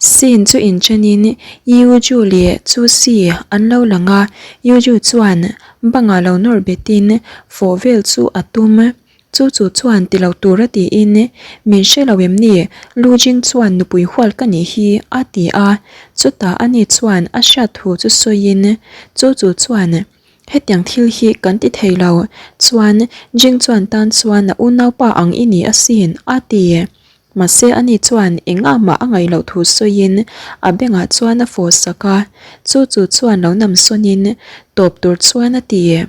Scene chu inchenin Yu Ju leh Chu Si an lo lang a, Yu Ju chuan bangah lo nawr betin fawh vel chu a tum. Chu chu chuan ti lo tura tiin, Min hre lo em ni? Lu Jing chuan nupui hual ka nih hi a ti a. Chutah ani chuan a hriat thu chu sawiin, Chu chu chuan hetiang thil hi kan ti thei lo, chuan Jing chuan tan chuan a unaupa ang i ni asin a ti. Mahse ani chuan engah mah a ngaih loh thu sawiin a bengah chuan a fawh sak a, chu chu chuan lo nam sawnin tawp tur chuan a ti.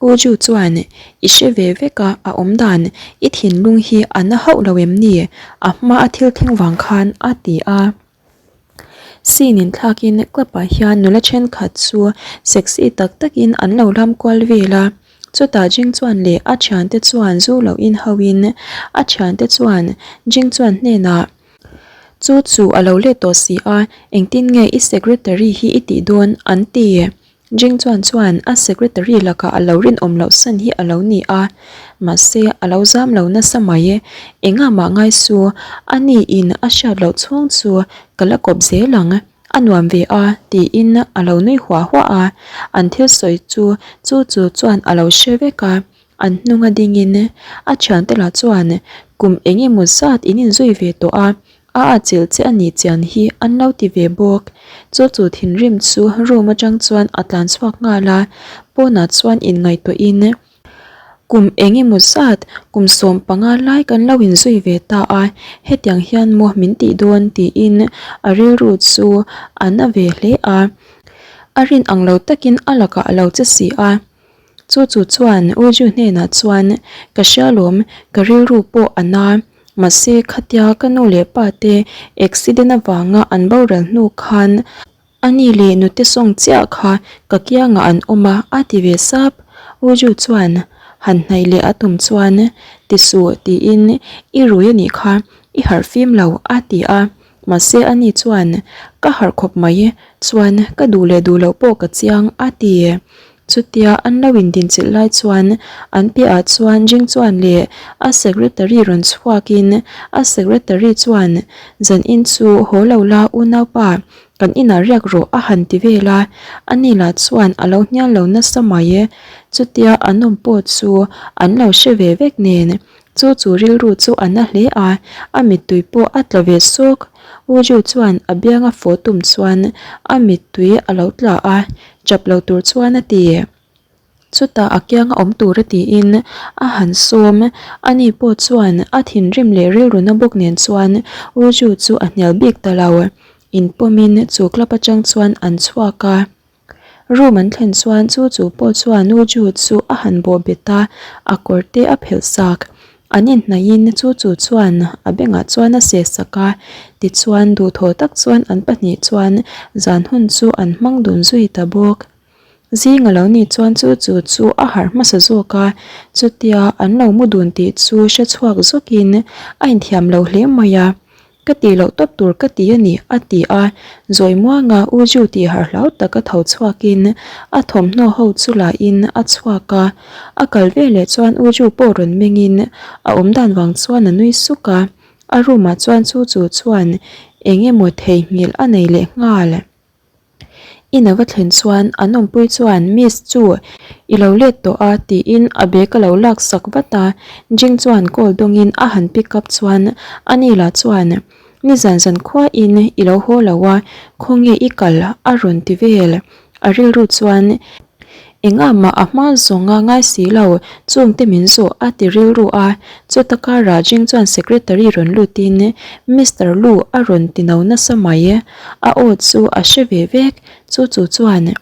U Ju chuan, I hre ve vek a, a awm dan, i thinlung hi a na hauh lo em ni? A hma a thil thleng vang khan a ti a. Scene in thlakin club ah hian nula thenkhat chu sexy tak takin an lo lam kual vel a, chutah Jing chuan leh a thiante chuan zu lo in ho in a thiante chuan Jing chuan hnenah Chu chu a lo let tawh si a, engtin nge i secretary hi i tih dawn? an ti. Jing chuan chuan a secretary lakah a lo rinawm loh san hi a lo ni a, mahse a lo zam lo nasa mai e, engah mah ngai su, a ni in a hriat loh chhung chu ka la kawp zel ang, a nuam ve a tiin a lo nui huah huah a, an thil sawi chu chu chu chuan a lo hre vek a, an hnunga dingin a thiante lah chuan kum eng emaw zat in inzui ve tawh a, A atchilh che a nih chian hi an lo ti ve bawk. Chu chu thinrim chu room atang chuan a tlan chhuak nghal a, pawnah chuan inngaihtuahin kum eng emaw zat kum 15 lai kan lo inzui ve ta a, hetiang hian maw min tih dawn tiin a rilru chu a na ve hle a. A rin ang lo takin a lakah a lo che si a. Chu chu chuan U Ju hnenah chuan, Ka hria lawm, ka rilru pawh a na. Mahse khatia ka nu leh pa te accident avanga an boral hnu khan a ni leh nute sawng chiah kha ka kiangah an awm a, a ti ve sap. U Ju chuan han hnaih leh a tum chuan, Ti suh tiin i rui a nih kha, i harh fim lo, a ti a. Mahse ani chuan, Ka harh khawp mai, chuan ka duh leh duh loh pawh ka chiang, a ti. Chutia an lo indinchilh lai chuan an piahah chuan Jing chuan leh a secretary rawn chhuakin a secretary chuan, Zan in chu haw lo la unaupa, kan inah riak rawh a han ti vel a, ani lah chuan a lo hnial lo nasa mai. Chutia an awm pawh chu an lo hre ve vek nen Chu chu rilru chu a na hle a, a mittui pawh a tla ve sawk. U Ju chuan a bianga fawh tum chuan a mittui a lo tla a, chap lo tur chuan a ti. Chutah a kianga awm tur a tiin a han sawm. Ani pawh chuan a thinrim leh rilru na bawk nen chuan U Ju chu a hnial bik ta lo. Inpawmin chu club atang chuan an chhuak a. Room an thlen chuan chu chu pawh chuan Nu Ju chu a han bawh bet a, a kawr te a phelh sak. An inhnaihin chu chu chuan a bengah chuan a seh sak a, tichuan duhthawh tak chuan an pahnih chuan zan hun chu an hmang dun zui ta bawk. Zing a lo nih chuan chu chu chu a harh hmasa zawk a, chutia an lo mu dun tih chu hre chhuak zawkin a inthiam lo hle mai a. Ka tih loh tawp tur ka ti a ni, a ti a. Zawi muanga U Ju tih harh hlau taka tho chhuakin a thawmhnaw ho chu lahin a chhuak a. A kal veleh chuan U Ju pawh rawn mengin a awmdan vang chuan a nui suk a. A room ah chuan chu chu chuan eng emaw theihnghilh a nei leh nghal. In a va thlen chuan an awmpui chuan Miss chu i lo let tawh a tiin a bag a lo lak sak vat a, Jing chuan call dawngin a han pick up chuan ani lah chuan Nizan zan khuain i lo haw lo a, khawnge i kal a rawn ti vel. A rilru chuan Engah mah a hma zawnga ngai si lo, chungte min zawh a ti rilru a. Chuta karah Jing chuan secretary rawn lutin Mister Lu a rawn ti no nasa mai. A aw chu a hre ve vek. Chu chu chuan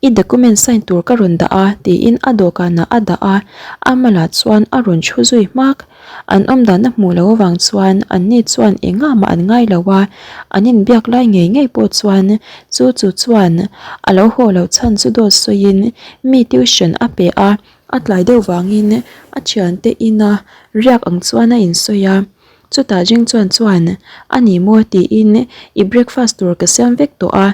I document sign tur ka rawn dah a tiin a dawhkanah a dah a, a malah chuan a rawn thu zui hmak. An awmdan a hmuh loh avang chuan anni chuan engah mah an ngai lo a, an inbiak lai ngei ngei pawh chuan chu chu chuan a lo haw loh chhan chu dawt sawiin mi tuition a pe a, a tlai deuh vangin a thiante ina riak ang chuan a insawi a, chutah Jing chuan chuan a ni maw tiin i breakfast tur ka siam vek tawh a,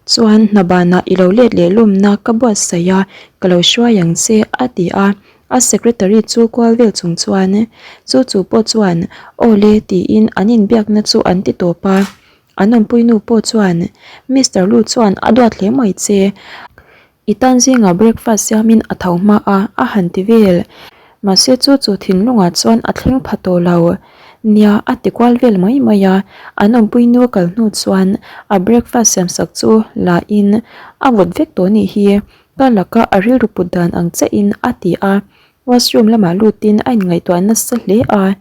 chuan hna banah i lo let leh lawmna ka buatsaih a, ka lo hruai ang che a ti a. A secretary chu kual vel chung chuan chu chu pawh chuan aw le tiin an inbiakna chu an ti tawp a. An awmpui nu pawh chuan Mister Lu chuan a duat hle mai che. I tan zingah breakfast siamin a tho hma a, a han ti vel. Mahse chu chu thinlungah chuan a thleng pha tawh lo. Nia, a ti kual vel mai mai a, an awmpui nu a kal hnu chuan a breakfast siamsak chu la in a vawt vek tawh nih hi, ka laka a rilru put dan ang chiahin a ti a. Washroom lamah lutin a inngaihtuah nasa hle a,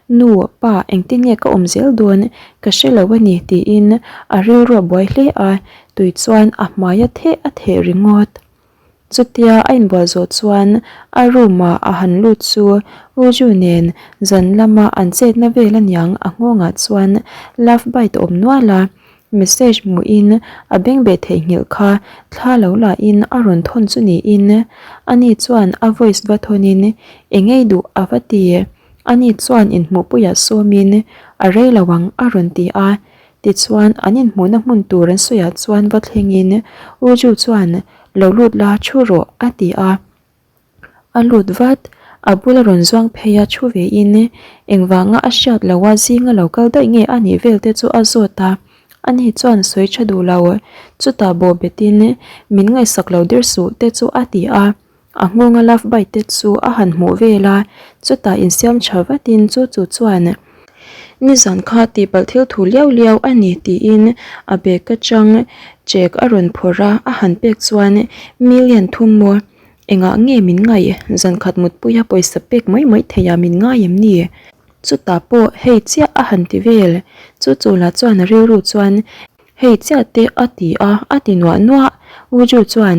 Nu, pa, engtin nge ka awm zel dawn? Ka hre lo a ni, tiin a rilru a buai hle a, tui chuan a hmai a theh a theh ringawt. Chutia a inbual zawh chuan a room ah a han lut chu U Ju nen zan lama an chetna vel aniang a nghawngah chuan love bite a awm nual a, Message hmuhin a bengbeh theihnghilh kha thla lo lahin a rawn thawn chu niin ani chuan a voice va thawnin eng ei duh a va ti. Ani chuan inhmuhpuiah sawmin a rei lo ang a rawn ti a. Tichuan an inhmuhna hmun tur an sawiah chuan va thlengin U Ju chuan lo lut la thu rawh a ti a. A lut vat, a bula rawn zuang phei a thu ve in engvanga a hriat loh a zinga lo kal daih nge a nih vel te chu a zawt a, ani chuan sawi tha duh lo, chutah bawh bet in min ngaihsak lo der suh te chu a ti a, a nghawnga love bite te chu a han hmuh vel a, chutah insiam tha vat in chu chu chuan nizan kha tihpalh thil thu liau liau a ni tiin a bag atang check a rawn phawrh a, a han pek chuan million thum maw. Engah nge min ngaih? Zan khat mutpuia pawisa pek mai mai theiah min ngai em ni? Chutah pawh hei chiah a han ti vel. Chu chu lah chuan a rilru chuan hei chiah te a ti a, a ti nuah nuah. U Ju chuan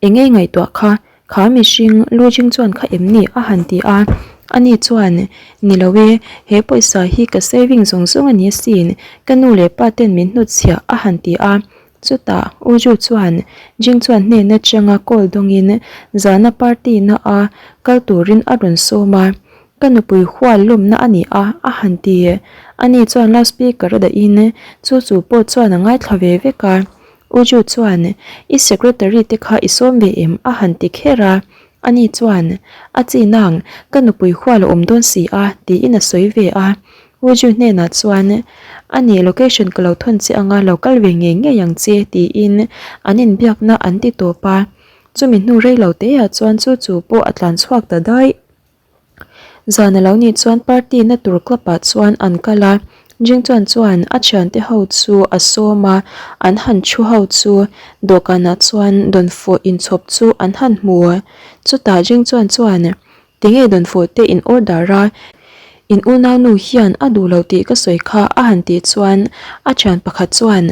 eng ei ngaihtuah kha, kha mihring Lu Jing chuan kha em ni? a han ti a. Ani chuan, Ni lo e, he pawisa hi ka saving zawng zawng a ni asin, ka nu leh pa ten min hnutchhiah a han ti a. Chutah U Ju chuan Jing chuan hnen atanga call dawngin zana party na a kal turin a rawn sawm a, ka nupui hual lawmna a ni a a han ti. Ani chuan loud speaker a dahin chu chu pawh chuan a ngaithla ve vek a. U Ju chuan I secretary te kha i sawm ve em? a han ti kher a. Ani chuan A chi nang, ka nupui hual a awm dawn si a tiin a sawi ve a. Uju hnenah chuan, A nih location ka lo thawn che anga lo kal ve ngei ngei ang che tiin an inbiakna an ti tawp a. Chumi hnu rei lo teah chuan chu chu pawh a tlan chhuak ta daih. Zan a lo nih chuan party na tur club ah chuan an kal a, Jingchuan chuan a thiante ho chu a sawm a, an han thu ho chu dawhkanah chuan dawnfawh inchhawp chu an han hmu. Chutah Jingchuan chuan Tinge dawnfawh te in order a, in unau nu hian a duh lo tih ka sawi kha a han tih chuan a thian pakhat chuan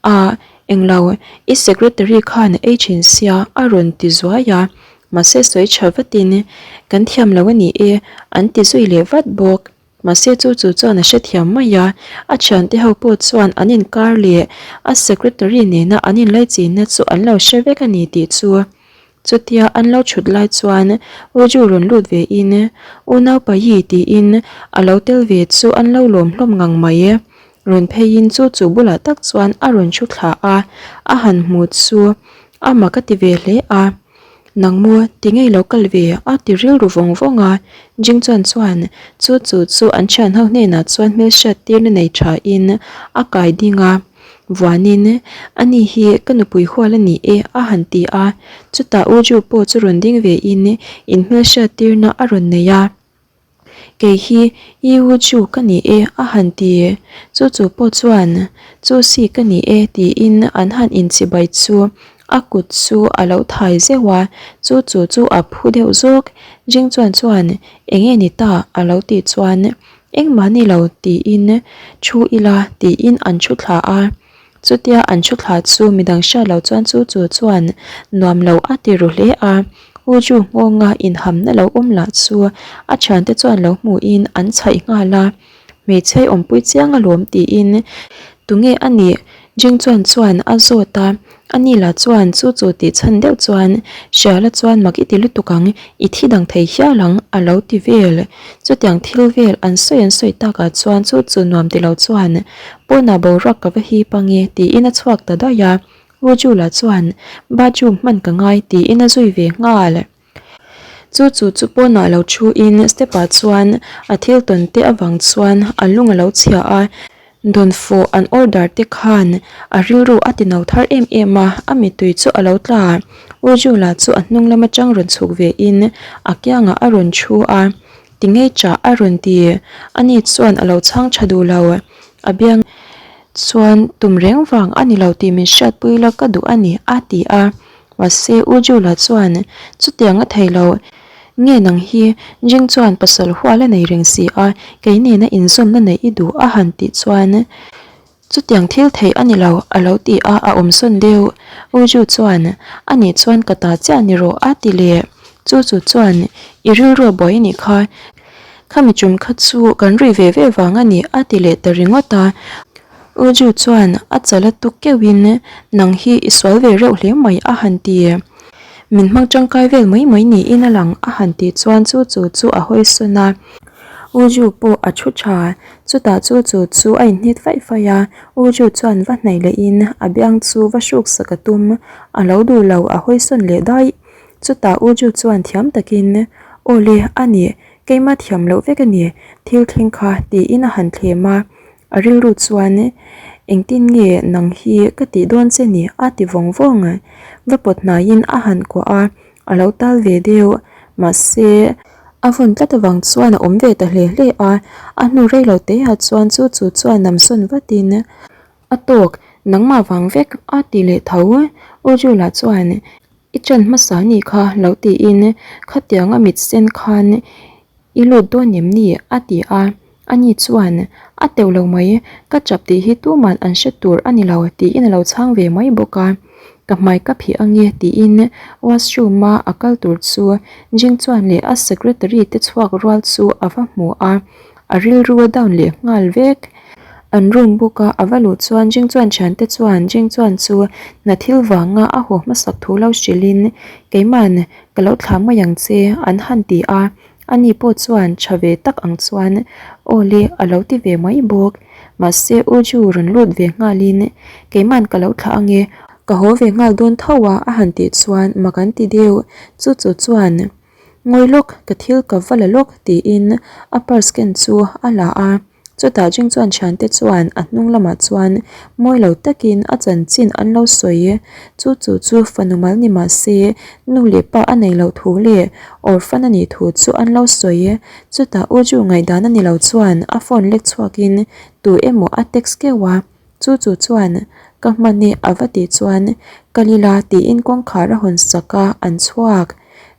Ah englo, i secretary khan a ei thin sia a rawn ti zuai a, mahse sawi tha vatin kan thiam lo a ni e an ti zui leh vat bawk. Mahse chu chu chuan a hrethiam mai a, a thiante ho pawh chuan an inkar leh a secretary nena an inlaichinna chu an lo hre vek a ni tih chu. Chutia an lo thut lai chuan Uju rawn lut ve in Unaupa Yi tiin a lo tel ve chu an lo lawm hlawm ngang mai. Rawn pheiin chu chu bulah tak chuan a rawn thu thla a, a han hmu chu a mak a ti ve hle a. Nang maw, ti ngei lo kal ve a ti rilru vawng vawng a, Jing chuan chuan chu chu chu an thian ho hnenah chuan hmelhriat tirna nei tha in a kai ding a, Vuanin ani hi ka nupui hual a ni e a han ti a, chutah U Ju pawh chu rawn ding ve in in hmelhriat tirna a rawn nei a. Kei hi I U Chu ka ni e a han ti. Chu chu pawh chuan Chu si ka ni e tiin an han inchibai chu a kut chu a lo thai zeuh a, chu chu chu a phu deuh zawk. Jing chuan chuan eng nge ni ta a lo tih chuan engmah ni lo tiin thu ila tiin an thu thla a. Chutia an thu thla chu midang hriat loh chuan chu chu chuan nuam lo a ti ru hle a, U Ju nghawnga inhamna lo awm lah chu a thiante chuan lo hmuhin an chhaih nghal a, Hmeichhe awmpui chiang alawm tiin tunge a nih Jing chuan chuan a zawt a, ani lah chuan chu chu tih chhan deuh chuan Hriala chuan mak i ti lutuk ang, i thi dang thei hial ang a lo ti vel. Chutiang thil vel an sawi an sawi takah chuan chu chu nuam ti lo chuan Pawnah boruak ka va hip ange tiin a chhuak ta daih a, U Jula chuan bathroom hman ka ngai tiin a zui ve nghal. Chu chu chu pawnah lo thu in step ah chuan a thil tawn te avang chuan a lung a lo chhia a. Dawnfawh an order te khan a rilru a ti no thar em em a, a mittui chu a lo tla. U Jula chu a hnung lam atang rawn chhuk ve in a kiangah a rawn thu a, ti ngei chah a rawn ti. Ani chuan a lo chhang tha duh lo. A biang chuan tum reng vang a ni lo tih min hriatpui la ka duh a ni a ti a. Mahse U Jula chuan chutiang a thei lo. Nge nang hi Jing chuan pasal hual a nei reng si a, kei nena inzawmna neih i duh a han tih chuan chutiang thil theih a ni lo a lo ti a, a awm sawn deuh. U Ju chuan a nih chuan ka ta chiah ni rawh a ti leh. Chu chu chuan i rilru a buai a nih kha, khami tum kha chu kan rui ve ve vang a ni a ti leh ta ringawt a. U Ju chuan a chal a tuk keuhin nang hi i sual ve reuh hle mai a han ti. Min hmang tangkai vel mai mai niin a lang a han tih chuan chu chu chu a hawi sawn a. U Ju pawh a thu tha. Chutah chu chu chu a inhnit faih faih a. U Ju chuan va hnaih lehin a biang chu va hruk sak a tum. A lo duh lo a hawi sawn leh daih. Chutah U Ju chuan thiam takin, Aw le, a ni, keimah thiam loh vek a ni, thil thleng kha, tiin a han thlem a. A rilru chuan, Engtin nge nang hi ka tih dawn che ni? a ti vawng vawng. Va pawt hnaiin a han kuah a, a lo tal ve deuh. Mahse, a vawn tlat avang chuan a awm ve ta hle hle a. A hnu rei lo te ah chuan chu chu chuan namsawn vatin, A tawk, nangmah vang vek a ti leh tho. U Jula chuan, I chan hmasa nih kha lo tiin khatiang a mit sen khan I lut dawn em ni? a ti a. Ani chuan, A teuh lo mai, ka chap tih hi tuman an hre tur a ni lo tiin a lo chhang ve mai bawk a. Ka hmai ka phih ange tiin washroom a a kal tur chu Jing chuan leh a secretary te chhuak rual chu a va hmu a, a rilru a down leh nghal vek. An room book a a va luh chuan Jing chuan thiante chuan Jing chuan chu hna thil vanga a haw hmasak thu lo hrilhin Keiman ka lo thlah mai ang che an han ti a. Ani pawh chuan tha ve tak ang chuan aw le a lo ti ve mai bawk. Mahse U Ju rawn lut ve nghalin keiman ka lo thlah ange, ka haw ve nghal dawn tho a a han tih chuan mak an ti deuh. Chu chu chuan ngawi lawk ka thil ka va la lawk tiin a purse ken chu a la a. Chutah Jing chuan thiante chuan a hnung lamah chuan mawi lo takin a chanchin an lo sawi. Chu chu chu fanu mal ni mah se nu leh pa a nei loh thu leh orphan a nih thu chu an lo sawi. Chutah U Ju ngaihdan a ni lo chuan a phone lek chhuakin tu emaw a text keuh a. Chu chu chuan ka hman e a va tih chuan ka lila tiin kawngkhar a hawn sak a an chhuak.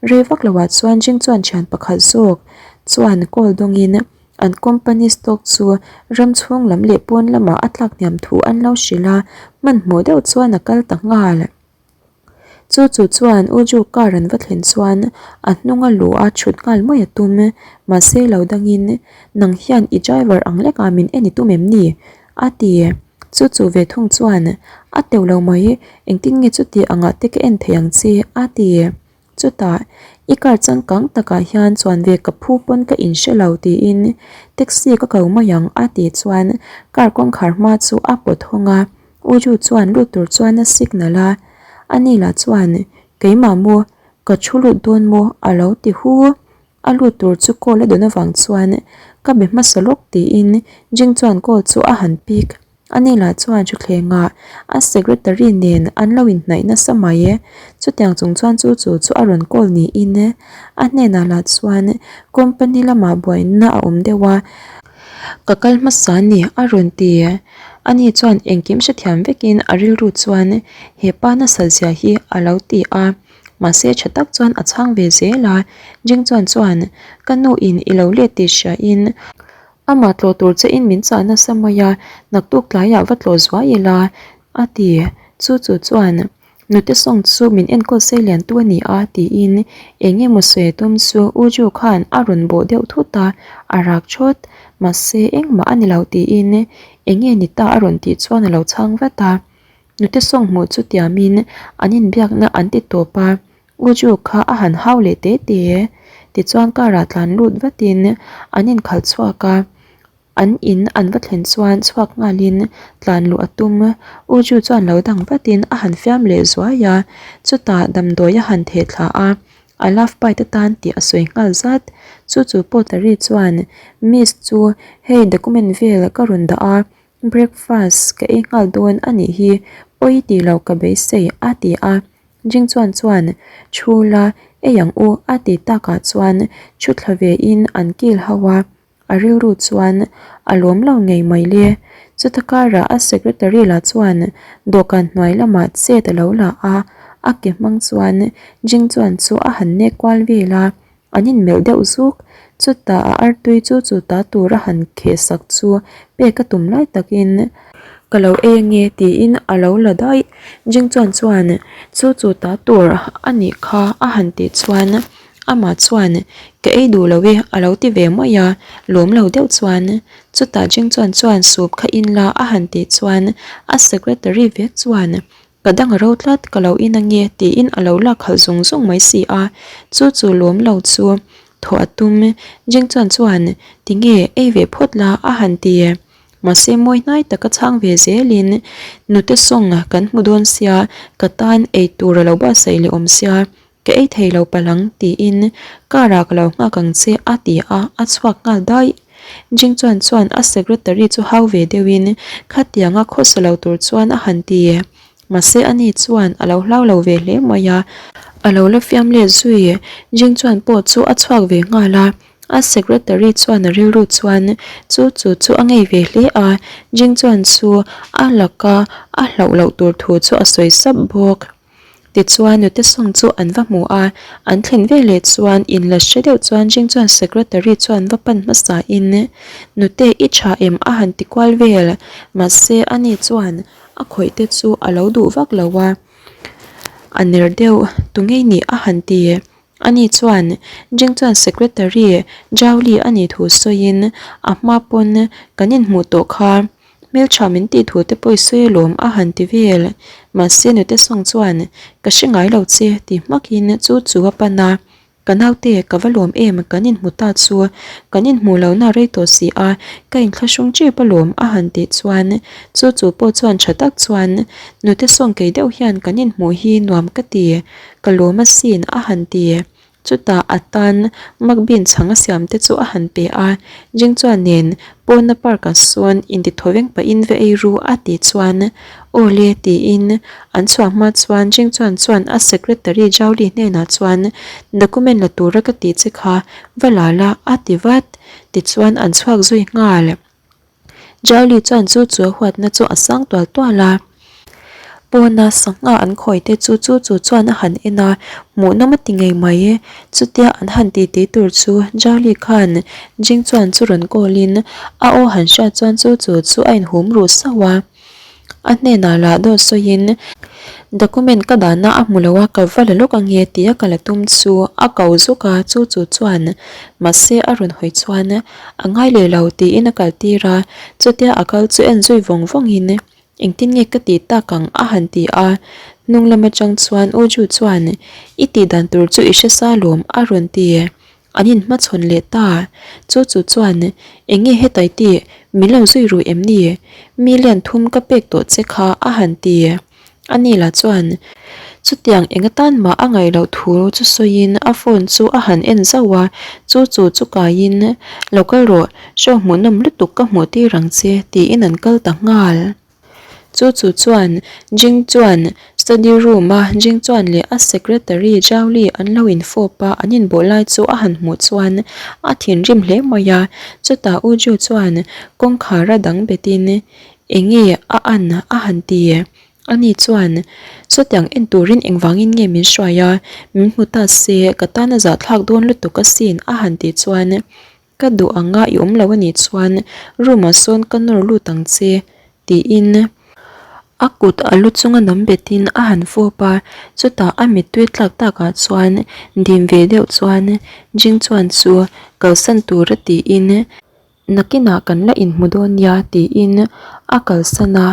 Rei vak loah chuan Jing chuan thian pakhat zawk chuan call dawngin An company stock chu ram chhung lam leh pawn lamah a tlak hniam thu an lo hrilh a, hmanhmawh deuh chuan a kal ta nghal. Chu chu chuan U Ju car an va thlen chuan a hnunga luh a chhut nghal mai a tum, mahse lo dangin nang hian i driver ang lekah min en i tum em ni? a ti. Chu chu ve thung chuan a teuh lo mai, engtin nge chuti angah te ka en thei ang che? a ti. Chutah, i car changkang takah hian chuan ve ka phu pawn ka inhre lo tiin taxi ka ko mai ang a tih chuan car kawngkhar hma chu a pawt hawng a, U Ju chuan lut tur chuan a signal a, ani lah chuan keimah maw ka thu lut dawn maw a lo ti hu. A lut tur chu call a dawn avang chuan ka be hmasa lawk tiin Jing chuan call chu a han pick. Ani lah chuan thutthlengah a secretary nen an lo inhnaih nasa mai e. Chutiang chung chuan chu chu chu a rawn call niin a hnenah lah chuan company lamah buaina a awm deuh a, ka kal hmasa ni a rawn ti. Ani chuan engkim hrethiam vekin a rilru chuan he pa nasa zia hi a lo ti a, mahse tha tak chuan a chhang ve zel a. Jing chuan chuan ka nu in i lo let tih hriain Amah tlawh tur che in min chah nasa mai a, naktuk tlaiah va tlawh zuai ila, a ti. Chu chu chuan, Nute sawng chu min enkawl sei lian tu a ni a, tiin eng emaw sawi tum chu U Ju khan a rawn bawh deuh thut a, a rak thawt. Mahse, engmah a ni lo tiin eng nge ni ta a rawn tih chuan a lo chhang vat a. Nute sawng hmuh chu tiamin an inbiakna an ti tawp a. U Ju kha a han hau leh te te. Tichuan car ah tlan lut vatin an inkhalh chhuak a, an in an va thlen chuan chhuak nghalin tlan luh a tum. U Ju chuan lo dang vatin a han fiam leh zuai a, chutah damdawi a han theh thla a, a love bite atan tih a sawi nghal zat. Chu chu pawh Tari chuan Miss chu hei document vel ka rawn dah a. Breakfast ka ei nghal dawn a nih hi, pawi tih loh ka beisei a ti a. Jing chuan chuan thu la ei ang u a ti takah chuan thu thla ve in an kil ho a, a rilru chuan a lawm lo ngei mai le. Chuta karah a secretary lah chuan dawhkan hnuai lamah chet a lo la a, a ke hmang chuan Jing chuan chu a han nek kual vel a. An inmelh deuh zuk. Chutah a artui chu chu ta tura han kheh sak chu pek a tum lai takin ka lo ei ange tiin a lo la daih. Jing chuan chuan chu chu ta tur a nih kha a han tih chuan amah chuan ka ei duh lo e a lo ti ve mai a, lawm lo deuh chuan chutah Jing chuan chuan soup kha in la a han tih chuan a secretary vek chuan Ka dang a ro tlat, ka lo in ange tiin a lo lak khalh zung zung mai si a, chu chu lawm lo chu thawh a tum. Jing chuan chuan tinge ei ve phawt la a han ti. Mahse mawi hnai taka chhang ve zelin nute sawng kan hmu dawn sia, ka tan ei tur a lo buatsaih leh awm sia, Ka ei thei lo palang tiin car ah ka lo nghak ang che a ti a, a chhuak nghal daih. Jing chuan chuan a secretary chu hau ve deuhin khatianga khawsa lo tur chuan a han ti. Mahse ani chuan a lo hlau lo ve hle mai a, a lo la fiam let zui. Jing chuan pawh chu a chhuak ve nghal a, a secretary chuan a rilru chuan chu chu chu a ngei ve hle a, Jing chuan chu a laka a hlauh loh tur thu chu a sawi sap bawk. Tichuan nute sawng chu an va hmu a, an thlen veleh chuan in la hre deuh chuan Jing chuan secretary chuan va pan hmasa in nute i tha em a han ti kual vel mahse ani chuan a khawih te chu a lo duh vak lo a, a ner deuh tu ngei nih a han ti. Ani chuan Jing chuan secretary Zhao Li a nih thu sawiin a hma pawn kan inhmuh tawh kha. Hmeltha min tih thu te pawh i sawi alawm a han ti vel. Mahse nute sawng chuan ka hre ngai lo che ti hmakin chu chu a pan a. Ka naute ka va lawm em kan inhmu ta chu kan inhmuh lohna a rei tawh si a, ka inthlahrung tep alawm a han tih chuan chu chu pawh chuan tha tak chuan nute sawng kei deuh hian kan inhmuh hi nuam ka ti ka lawm asin a han ti. Chutah a tan Makbin chhang a siam te chu a han pe a, Jing chuan nen pawna park ah sawn inti thaw veng pahin va ei ru a tih chuan Aw le tiin an chhuah hma chuan Jing chuan chuan a secretary Zhao Li hnenah chuan document la tura ka tih che kha va la la a ti vat tichuan an chhuak zui nghal. Jali chuan chu chu a huatna chu a sang tual tual a, pawna sangha an khawi te chu chu chu chuan a han en a, hmuhnawm a ti ngei mai. Chutia an han titi tur chu Jali khan Jing chuan chu rawn call in a aw han hriat chuan chu chu chu a inhum ruh sauh a. A hnenah lah dawt sawiin document ka dahna a hmu lo a, ka va la lawk ange tia ka la tum chu a ko zuk a, chu chu chuan mahse a rawn hawi chuan a ngai leh lo tiin a kal tir a, chutia a kal chu en zui vawng vawngin engtin nge ka tih tak ang a han ti a, hnung lam atang chuan U Ju chuan i tih dan tur chu i hre sa lawm a rawn ti. An inhmachhawn leh ta. Chu chu chuan, Eng nge hetai tih min lo zui rui em ni? Million thum ka pek tawh che kha a han ti. Ani lah chuan, Chutiang eng atan mah a ngaih loh thu chu sawiin a phone chu a han en zauh a, chu chu chu kaiin, Lo kal rawh, show hmuhnawm lutuk ka hmuh tir ang che, tiin an kal ta nghal. Chu chu chuan Jing chuan study room a Jing chuan leh a secretary Zhao Li an lo infawp a, an inbawh lai chu a han hmuh chuan a thinrim hle mai a. Chutah U Ju chuan kawngkhar a dang betin eng nge a an a han ti. Ani chuan sawtiang en turin engvangin nge min hruai a, min hmu ta se ka tan a zahthlak dawn lutuk asin a han tih chuan Ka duh anga i awm lo a nih chuan room ah sawn ka nawr lut ang che tiin a kut a lu chunga nam betin a han fawp a, chutah a mittui tlak takah chuan dim ve deuh chuan Jing chuan chu kalsan tura tiin nakinah kan la inhmu dawn nia tiin a kalsan a.